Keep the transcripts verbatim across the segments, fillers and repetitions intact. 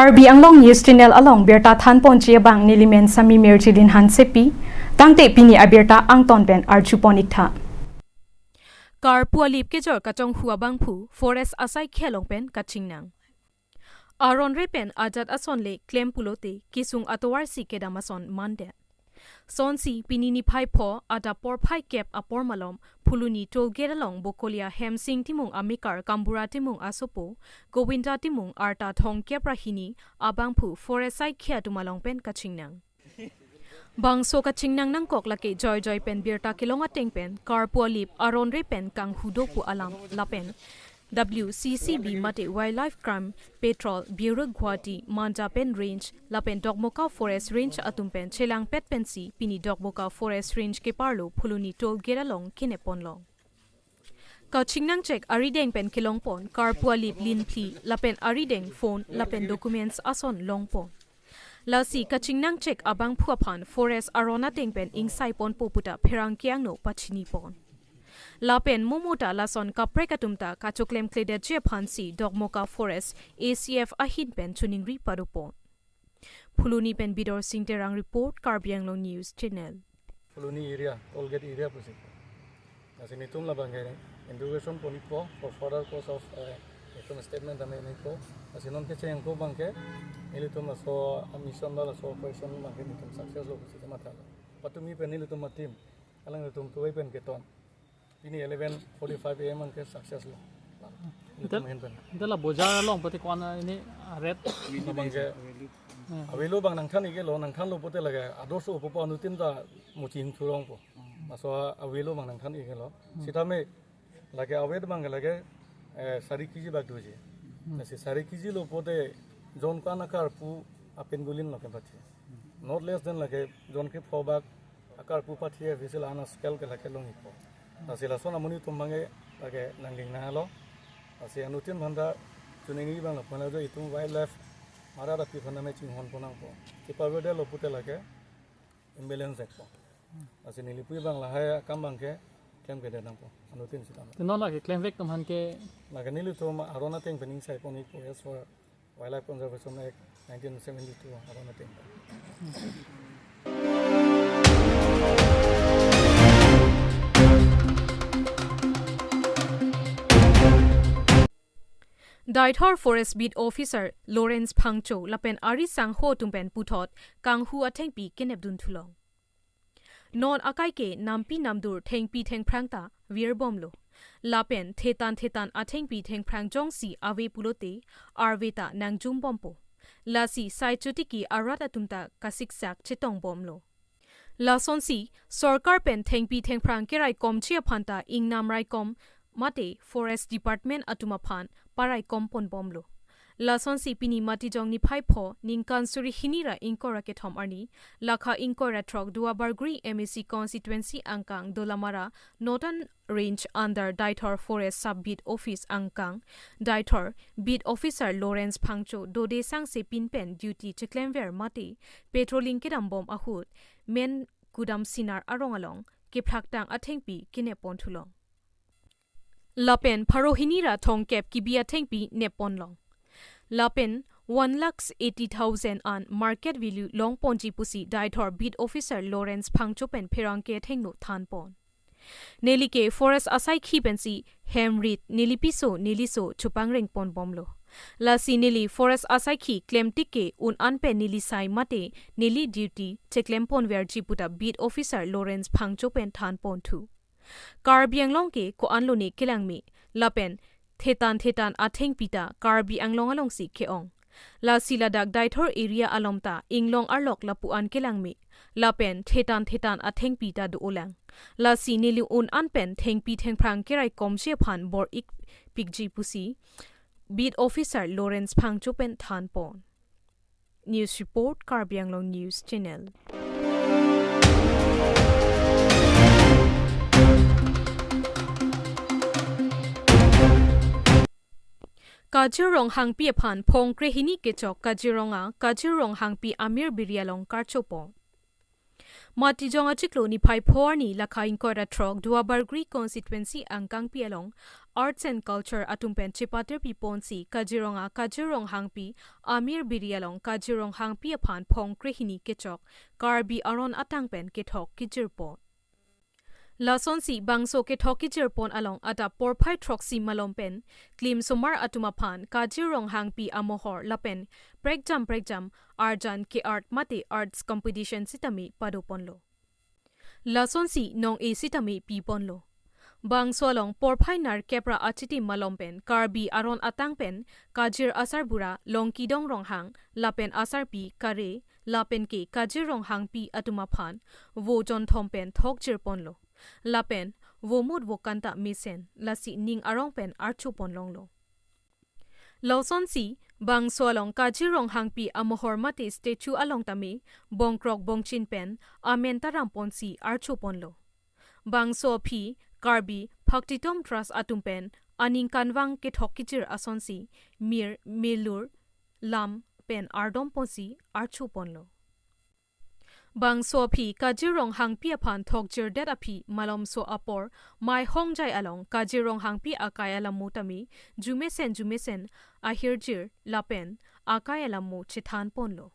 Karbi Anglong News Channel along birta thanponji abang nelimen Sami Mirjilin Hansepi, tangte pini abirta angton pen arjupon iktha. Karpu alip kejor kachonghu abangphu forest asaikhi along pen kachingnang. Aron re pen ajat ason le klem pulote kesung atovar si kedam ason mandet. Sonsi pini niphai pho adap porphai kep apor malom Phuloni toll gate along Bokolia Hemsing Timung amekar Kambura Timung asopo Govinda Timung arta thongkep ra hini abangphu forest asaikhi atum along pen kachingnang. Bangso kachingnang nangkok lake joijoi pen birta kelong ateng pen karpu alip aron re pen kanghu do pu alam lapen W C C B mate Wildlife Crime Patrol Bureau Guwahati, Manja pen Range lapen Dokmoka Forest Range atum pen chelangpet pensi pini Dokmoka Forest Range keparlo Phuloni toll gate along kenep ponlong. Kachingnang chek arideng pen kelongpon karpu alip linphli lapen arideng phone lapen documents ason longpon. Lasi kachingnang chek abangphu aphan forest aron ateng pen ingsai ponpo puta pherangke angno pachinipon. Lapen mo mo ta lason kaprek atum ta kachoklemkledetji aphansi Dokmoka Forest A C F ahin pen choningri padopon. Phuloni pen Bidor Sing Terang report, Karbi Anglong News Channel. Phuloni area, toll gate area pusi. Lasi nelitum labang ke interrogation pon-ikpo for further course of, eh, itum statement tame nelipo. Lasi non kecheng ko abang ke nelitum laso mission ba laso operation abang ke nelitum success lo pusi mathalo. Patumi pen nelitum a-team alanglitum tuai pen keton. Pini eleven forty-five A M abang ke success lo. Nelitum Ante, ahin pen. Ante la bojar along pati ko-an ini, ah, red. Abang ke Hmm. Avelo abang nangthan-ik-et lo, nangthanlo pote lake adoso popo anuttin ta muching thurongpo. Laso avelo abang nangthan-ik-et lo. Hmm. Sitame lake ave abang ke lake, eh, sari kg bak doji. Hmm. Lasi sari kg lo pote jon ko-an akarpu apen gulin lo ke pathi. Not less than lake jon kre pho bak akarpu pathi official ana scale ke lake long-ikpo. Lasi lason amonit atum abang ke lake nangding nanglo. Lasi anuttin aphan ta choningri abang lapu-an lo jo itum wildlife mara rapi aphan tame chinghon pon nangpo. Kepavedetlo pote lake imbalance ekpo. Lasi neli pu abang lahai akam abang ke klemkledet nangpo anuttin sitame. Te non lake klemvek atum aphan ke? Lake nelitum aron ateng pen ingsai pon-ikpo as per Wildlife Conservation Act nineteen seventy-two aron ateng pen. Deithor Forest Beat Officer Lawrence Phangcho lapen ari sangho atum pen puthot kanghu athengpi kenepdun thulong. Non akai ke nampi namdur thengpi thengphrang ta virbomlo. Lapen thetan thetan athengpi thengphrang jongsi ave pulote arve ta nangjumbompo. Lasi sai chotiki arat atum ta kasiksak chetongbomlo. Lasonsi sorkar pen thengpi thengphrang keraikomji aphan ta ingnam raikom mate Forest Department atum aphan paraikom ponbomlo. Lasonsi pini Matijong niphai pho ningkan suri hini ra ingkoi ra kethom arni, lakha ingkoi ra throk Duarbagori M A C constituency angkang Dolamara Northern Range under Deithor Forest Sub Beat Office angkang Deithor Beat Officer Lawrence Phangcho dode sangse pin pen duty cheklemver mate patrolling kedambom ahut men kudam sinar arong along kephaktang athengpi kenep pon thulong. Lapen pharo hini ra thongkep kibi athengpi nep ponlong. Lapen one lakh eighty thousand an market value longponji pusi Deithor Beat Officer Lawrence Phangcho pen pherangke athengno thanpon. Neli ke forest asaikhi pensi hem rit neli piso neliso chepangreng ponbomlo. Lasi neli forest asaikhi klemtik ke un an pen neli sai mate neli duty cheklem ponverji puta Beat Officer Lawrence Phangcho pen thanponthu. Karbi Anglong ke ko-anlo ne kelangme, lapen thetan thetan athengpi ta Karbi Anglong alongsi ke-ong. Lasi ladak Deithor area along ta inglong arlok lapu-an kelangme, lapen thetan thetan athengpi ta do-olang. Lasi neli un an pen thengpi thengphrang keraikomji aphan bor-ikpikji pusi Beat Officer Lawrence Phangcho pen thanpon. News report, Karbi Anglong News Channel. Kajir Ronghangpi aphan phongkre hini kechok Kajir Rong a Kajir Ronghangpi amir biri along karchopon. Matijong achiklo niphai pho arni lakha ingkoi ra throk Duarbagori constituency Angkangpi along Arts and Culture atum pen chepatir piponsi Kaziranga Kajir Ronghangpi Amir Biri along Kazir Ronghangpi aphan phongkre hini kechok Karbi aron atang pen kethok kejirpon. Lasonsi bangso kethok kejirpon along adap porphai throksi malom pen klimsomar atum aphan Kazir Ronghangpi amohor lapen prekjam prekjam arjan ke-art mate arts competition sitame padoponlo. Lasonsi nong-e sitame piponlo. Bangso along porphai nerkep ra achitim malom pen Karbi aron atang pen Kajir Asarbura Longkidong Ronghang lapen asarpi Kare lapen ke Kajir Ronghangpi atum aphan vo jonthom pen thokjirponlo. Lapen vomut vokanta mesen lasi ning arong pen archupon longlo. Lasonsi bangso along Kajir Ronghangpi amohor mate statue along tame bongkrok bongchin pen amen taramponsi archuponlo. Bangso aphi Karbi Phaktitom Trust atum pen aningkanvang kethok kejir asonsi mir melur lam pen ardomponsi archuponlo. Bangso aphi Kajir Ronghangpi aphan thokjirdet aphi malomso apor Maihongjai along Kajir Ronghangpi akai alamo tame jumesen jumesen ahirjir lapen akai alamo chethanponlo.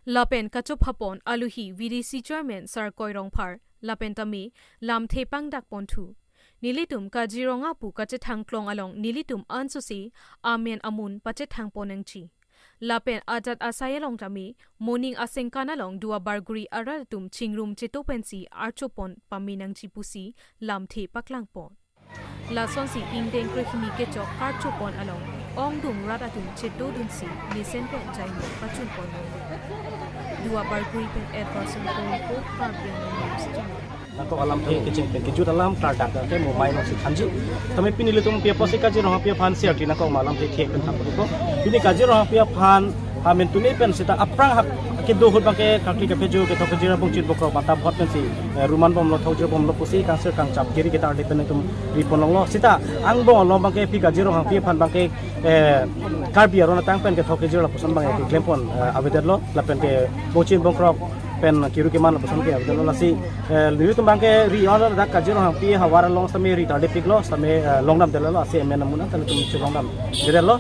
Lapen kachophapon aluhi V D C chairman Sarkoi Rongphar lapen tame lamthe pangdakponthu. Nelitum Kaziranga pu kachethangklong along nelitum ansose amen amun pachethangpon nangji. Lapen ajat asai along tame moning asengkan along Duarbagori arat atum chingrum cheto pensi archopon pame nangji pusi lamthe paklangpon. Lasonsi ingdeng krehini kechok karchopon along ongdung rat atum chetodunsi mesen pen jaimo pachunpon. Duarbagori pen Edwardson Koriko, Karbi Anglong News Channel. Nangkok alamthe kecheng pen kejut alam klardak ke mo mai nangsi thanji. Tame pini ilitum pi apotsi Kaziranga pi aphan siar ti nangkok ma alamthe thek pen thanpo. Pini Kaziranga pi aphan amen tuni pen seta aphrang hak kedo ahut abangke kakli kaphejo kethok kejir abong chit bokrok banta bhot pensi, eh, ruman bomlo thokjir bomlo pusi kangsir kangchap kiri ketar de pen itum ripon longlo. Seta angbong along abangke pi Kaziranga pi aphan abangke, eh, Karbi aron atang pen kethok kejir lapuson abangke keklempon, eh, avedetlo lapen ke bongchin bongkrok pen kiru keman lapuson ke avedetlo lasi, eh, nelitum abangke ri on dak Kaziranga pi havar along sitame ri tardepiklo sitame, eh, longdamdetlo lasi amen amun anta nelitum chelongdamdetlo.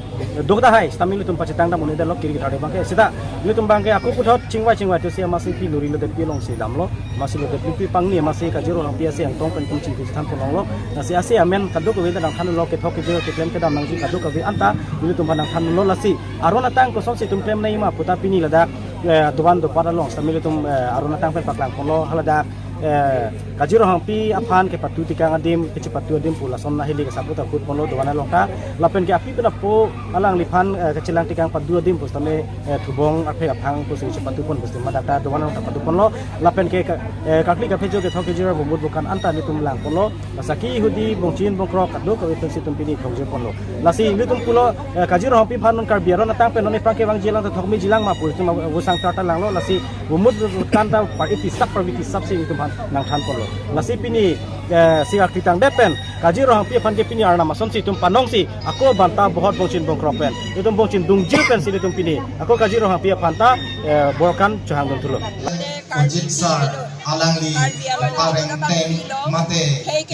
Dokta hai sitame nelitum pachetang dam un-edetlo kiri ketar de abangke seta nelitum abangke ako puthot chingvai chingvai tusi amatsi pi luri lodet pi alongsi damlo. Amatsi lodet pi pangni amatsi Kaziranga pi asi angtong pen kum chingki chethanpon longlo. Lasi asi amen kadokave ta nangthanlo kethok kejir keklem kedam nangji kadokave anta nelitum aphan nangthanlo lasi aron atang kosonsi itum klem nangji ma puta pini ladak, eh, dovan dopat along sitame ilitum, eh, aron atang pen paklangponlo haladak, eh, Kaziranga pi aphan kepatu tekang adim kechepatu adim pu lason nahili kesaput ahut ponlo dovan along ta lapen ke api pen apo alangliphan, eh, kachelang tekang padu adim pu sitame, eh, thubong arphek aphang pusi chepatupon pusi madak ta dovan along ta patuponlo lapen ke ka-, eh, kakli kaphejo kethok kejir bomut bukan anta nelitum langponlo. Lasi kehudi bongchin bongkrok kadokave pensi itum pini thokjirponlo. Lasi nelitum pulo, eh, Kaziranga pi aphan non Karbi aron atang pen non ephrang kevangji alang ta thokmeji lang ma pu itum vusang charta langlo lasi bomut bukan ta par-i pisak parvi pisak si itum aphan nangthanponlo. Lasi pini, eh, si akitang det pen Kaziranga pi aphan ke pini arnam asonsi itum panongsi ako banta bhot bongchin bongkrok pen itum bongchin dungjir pensi itum pini ako Kaziranga pi aphan ta, eh, borkan chohangdun thulo. Ojek sar alangli pareng teng mate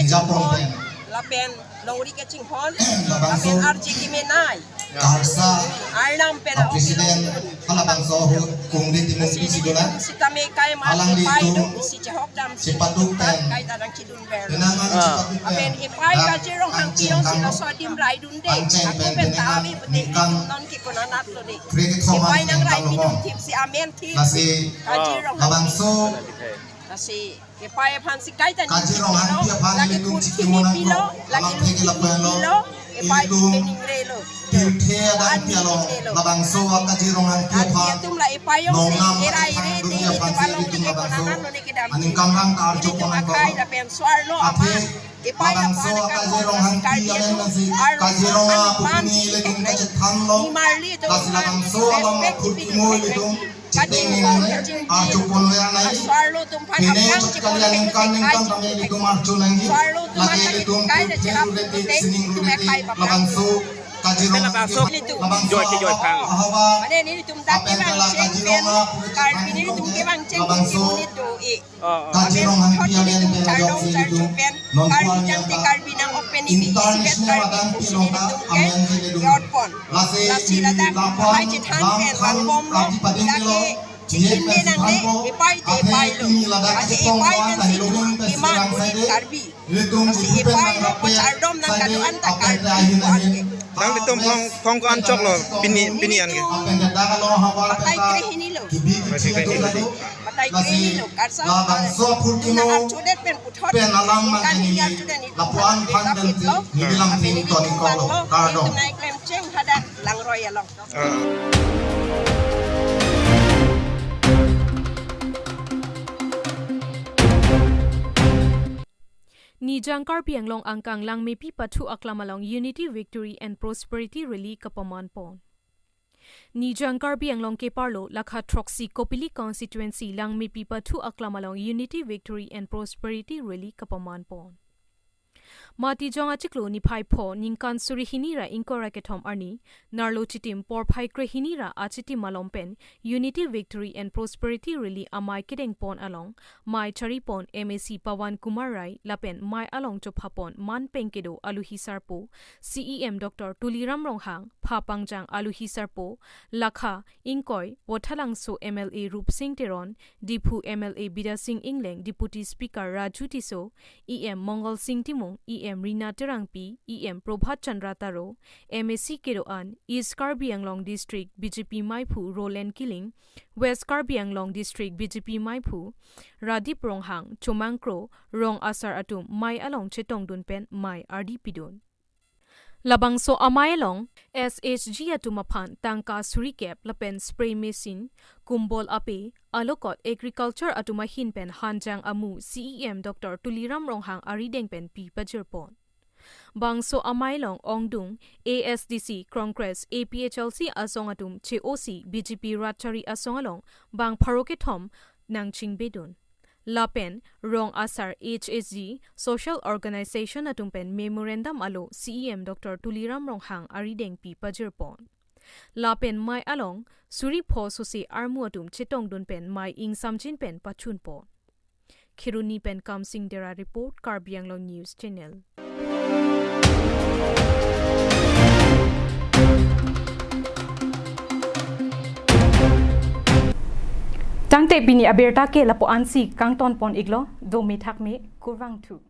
japon pen lapen longri kachinghon labangso lapen arji kimenai karsa arnam pen a president halabangso ahut kongri timung pisi dola sitame kai ma alangli pai tum dong si chehok dam si chepatu pen kai ta nang chidun ber. Tenangan ah. Chepatu pen apen epai Kaziranga hangpiong si laso adim raidun de. Ancheng aku pen pen ta tenangan ami pute ningkan non ke konanat lo de. Kredit epai nang raidun thip si amen thip. Lasi Kaziranga labangso. Lasi epai aphan si kai ta Kaziranga hangpi aphan lagi ilitum pun chikimo nang pilo, lagi alam thek ila pilo, pilo, epai ilitum peningre lo. Pirthe adan pi along labangso a Kaziranga hangpi aphan nongnam era ire de ilitum aphan si ilitum labangso aningkan rang ta archopon nang kai lapen suar lo aphan. Athe epai labangso aphan a Kaziranga hangpi amen lasi Kaziranga pu pini ilitum kachethanlo. Lasi labangso alam aphurkimo ilitum cheteng nang nai, archopon ver nai. Nene chot kali aningkan ningkan tame ilitum archo nangji. Lake ilitum puthe rurete, sining rurete, labangso Pen labangso Nelitum. Joi ke joi phang. Mane nelitum dak kevang cheng pen, Karbi nelitum kevang cheng pen unit do e. Oh, oh. Aben puthot nelitum chardom charcho pen, Karbi jangte Karbi nang-ok pen ibi isipet Karbi pusi nelitum ke jot pon. Lasi ladak hai chethan pen vangbomlo, dak ke chikinde nangne, epai te epailo. Lasi epai pensi itum keman unit Karbi. Lasi epailo, pachardom nang kedo-an ta Karbi ko-an ke. Nanglitum phong, phong ko-an choklo pini, pini an ke? Batai krehini lo. Batai krehini lo. Batai krehini lo. Karsa, ah, nang archodet pen puthot. Kan hini archodet ni lapuan phan dan ti, ni bilang ti, ni toni kolo. Kardom. Itum nai klem cheng hadak Langroi along. Ah. Nijang Karbi Anglong angkang Langmepi pathu aklam along Unity, Victory and Prosperity Rally kapaman pon. Nijang Karbi Anglong keparlo lakha throksi Kopili constituency Langmepi pathu aklam along Unity, Victory and Prosperity Rally kapaman pon. Matijong achiklo niphai pho ningkan suri hini ra ingkoi ra kethom arni, Narlo chitim porphai krehini ra achitim malom pen Unity, Victory and Prosperity Rally amei kedeng pon along, mei chari pon M A C Pawan Kumar Rai lapen mei along chopha pon man pen kedo aluhi sarpo, C E M Doctor Tuliram Ronghang, pha pangjang aluhi sarpo, lakha ingkoi, Vothatlangso M L A Rupsing Teron, Diphu M L A Bidya Sing Engleng, Deputy Speaker Raju Tisso, E M Mongal Sing Timung, E M Rina Terangpi, E M Prabhat Chandra Taro, M A C kedo-an, East Karbi Anglong District B J P meiphu Roland Killing, West Karbi Anglong District B J P meiphu Radip Ronghang, Chomang Kro, rong asar atum mei along chetongdun pen mei ardi pidun. Labangso amei along S H G atum aphan tangka suri kep lapen spray machine, kumbol ape, alokot agriculture atum ahin pen hanjang amu C E M Doctor Tuliram Ronghang arideng pen pi pajir pon. Bangso amei along ongdung A S D C, Congress, A P H L C asong atum che-osi B J P rat chari asong along bang pharo kethom nangchingbedun. Lapen rong asar H S G social organization atum pen memorandum alo C E M Doctor Tuliram Ronghang arideng pi pajir pon. Lapen mei along suri pho sose armu atum chetongdun pen mei ingsamjin pen pachun pon. Kheroni pen Kamsing Dera report, Karbi Anglong News Channel. Tangte pini abirta ke lapu-ansi kangton pon iklo, do methak me, kurvangthu.